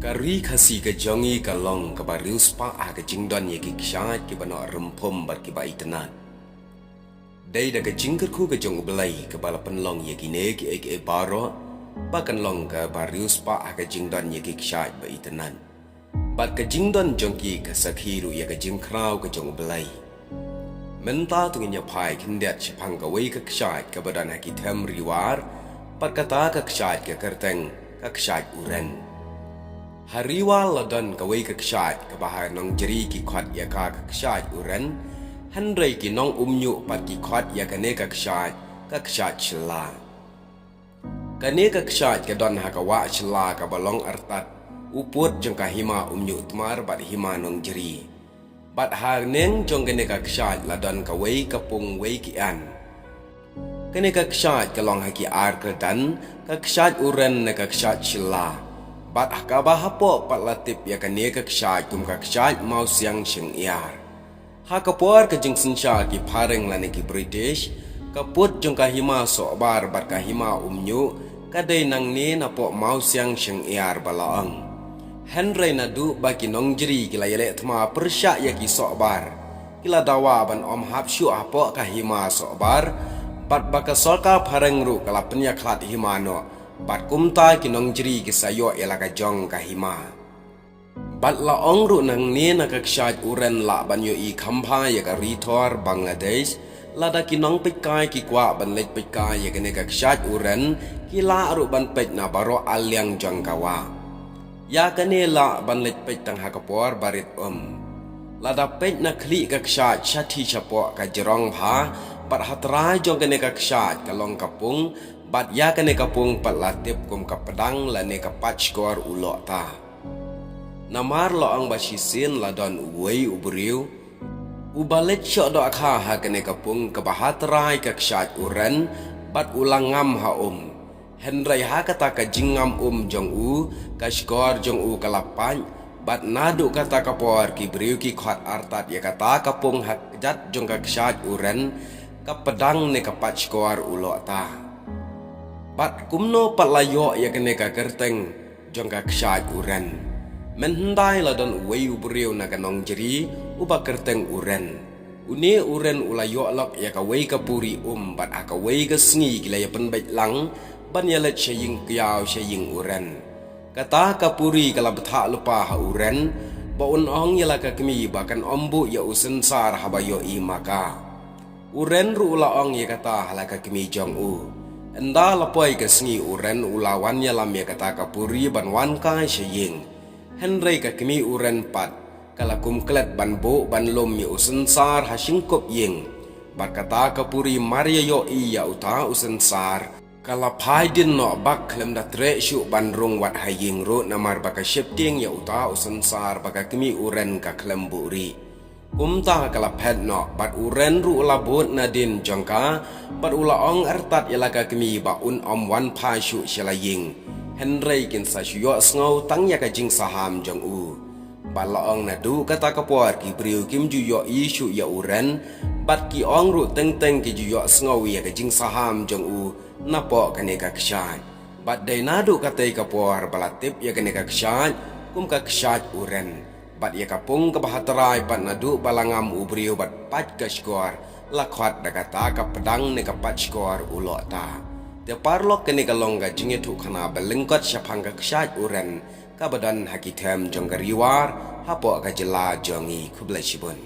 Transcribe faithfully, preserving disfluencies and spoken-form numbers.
Ka ri Khasi ka jong ngi ka long kaba riewspah ha ka jingdon ïa ki kshaid kiba noh rymphum bad kiba itynnad. Dei da ka jingkyrkhu ka jong U Blei kaba la pynlong ïa kine kiei kiei baroh ba kan long kaba riewspah ha ka jingdon ïa ki kshaid ba itynnad. Bad ka jingdon jong ki ka sakhi ruh ïa ka jingkhraw ka jong U Blei. Mynta to ngin ïa phai khyndiat shaphang kawei ka kshaid kaba don ha ki them Ri War, bad kata ka kshaid ka kyrteng ka kshaid U Ren. Ha Ri War la don kawei ka kshaid kaba ha Nongjri ki khot ïa ka ka kshaid U Ren, hynrei ki nong Umñuh pat ki khot ïa kane ka kshaid ka kshaid Shylla. Kane ka kshaid ka don ha ka wah Shylla kaba long artat u pud jong ka hima Umñuh Tmar bad hima Nongjri. Bad ha neng jong kane ka kshaid la don kawei ka pung wei ki an. Kane ka kshaid ka long ha ki ar kyrdan, ka kshaid U Ren ne ka kshaid Shylla. Bad ha kaba hapoh pat la tip ïa kane ka kshaid kum ka kshaid Mawsiang Shyngiar. Ha ka por ka jingsynshar ki phareng lane ki British, ka pud jong ka hima Sohbar bad ka hima Umñuh ka dei nangne napoh Mawsiang Shyngiar ba la ong. Hynrei naduh ba ki Nongjri ki la ïaleh thma pyrshah ïa ki Sohbar, ki la dawa ban ym hap shuh hapoh ka hima Sohbar, bad ba ka sorkar phareng ruh ka la pynïakhlad hima noh, bad kumta ki Nongjri ki sa ïoh ïa la ka jong ka hima. Bad la ong ruh nangne na ka kshaid U Ren lah ban ïohi kham bha ïa ka ri Thor Bangladesh, lada ki nongpeitkai ki kwah ban leit peitkai ïa kane ka kshaid U Ren, ki lah ruh ban peit na baroh arliang jong ka wah. Ïa kane lah ban leit peit tang ha ka por ba rit um. Lada peit na khlieh ka kshaid shathie shapoh ka jrong bha, bad ha trai jong kane ka kshaid ka long ka pung, bad ïa kane ka pung pat la tip kum ka pdang lane ka pat shkor u Lohta. Namar la ong ba shisien la don uwei u briew uba leit shoh dohkha ha kane ka pung kaba ha trai ka kshaid U Ren, bad u la ngam ha um. Hynrei ha kata ka jingngam um jong u, ka shkor jong u ka la pait, bad naduh kata ka por ki briew ki khot artat ïa kata ka pung ha kjat jong ka kshaid U Ren, ka pdang ne ka pat shkor u Lohta. Bad kumno pat la ïoh ïa kane ka kyrteng jong ka kshaid U Ren? Mynhyndai la don uwei u briew na ka Nongjri uba kyrteng U Ren. Une U Ren u la ïoh lok ïa kawei ka puri um bad ha kawei ka sngi ki la ïa pynbeit lang ban ïaleit sha ïing kiaw sha ïing U Ren. Kata ka puri ka la bthah lypa ha U Ren ba un ong ïa la ka kmie ba kan ym buh ïa u synsar haba ïohi ma ka. U Ren ruh u la ong ïa kata ha la ka kmie jong u. Ynda la poi ka sngi U Ren u la wan ïalam ïa kata ka puri ban wan kai sha ïing. Hynrei ka kmie U Ren pat ka la kum klet ban buh ban lum ïa u synsar ha shynkup ïing. Bad kata ka puri mar ïa ïohi ïa uta u synsar, ka la phai dien noh bad khlem da treh shuh ban rung wat ha ïing ruh namar ba ka sheptieng ïa uta u synsar ba ka kmie U Ren ka khlem buhrieh. Kumta ka la phet noh bad U Ren ruh u la bud nadien jong ka, bad u la ong artat ïa la ka kmie ba un ym wan phai shuh sha la ïing. Hynrei kin sa shu ïohsngew tang ïa ka jingsaham jong u. Bad la ong naduh kata ka por ki briew kim ju ïohi shuh ïa U Ren, bad ki ong ruh teng teng ki ju ïohsngew ïa ka jingsaham jong u napoh kane ka kshaid. Bad dei naduh katei ka por ba la tip ïa kane ka kshaid kum ka kshaid U Ren. Bad ïa ka pung kaba ha trai bad naduh ba la ngam u briew bad pait ka shkor, la khot da kata ka pdang ne ka pat shkor u Lohta. Te paralok, kane ka long ka jingïathuhkhana ba lyngkot shaphang ka kshaid U Ren kaba don ha ki them jong ka Ri War hapoh ka jylla jong ngi. Khublei shibun.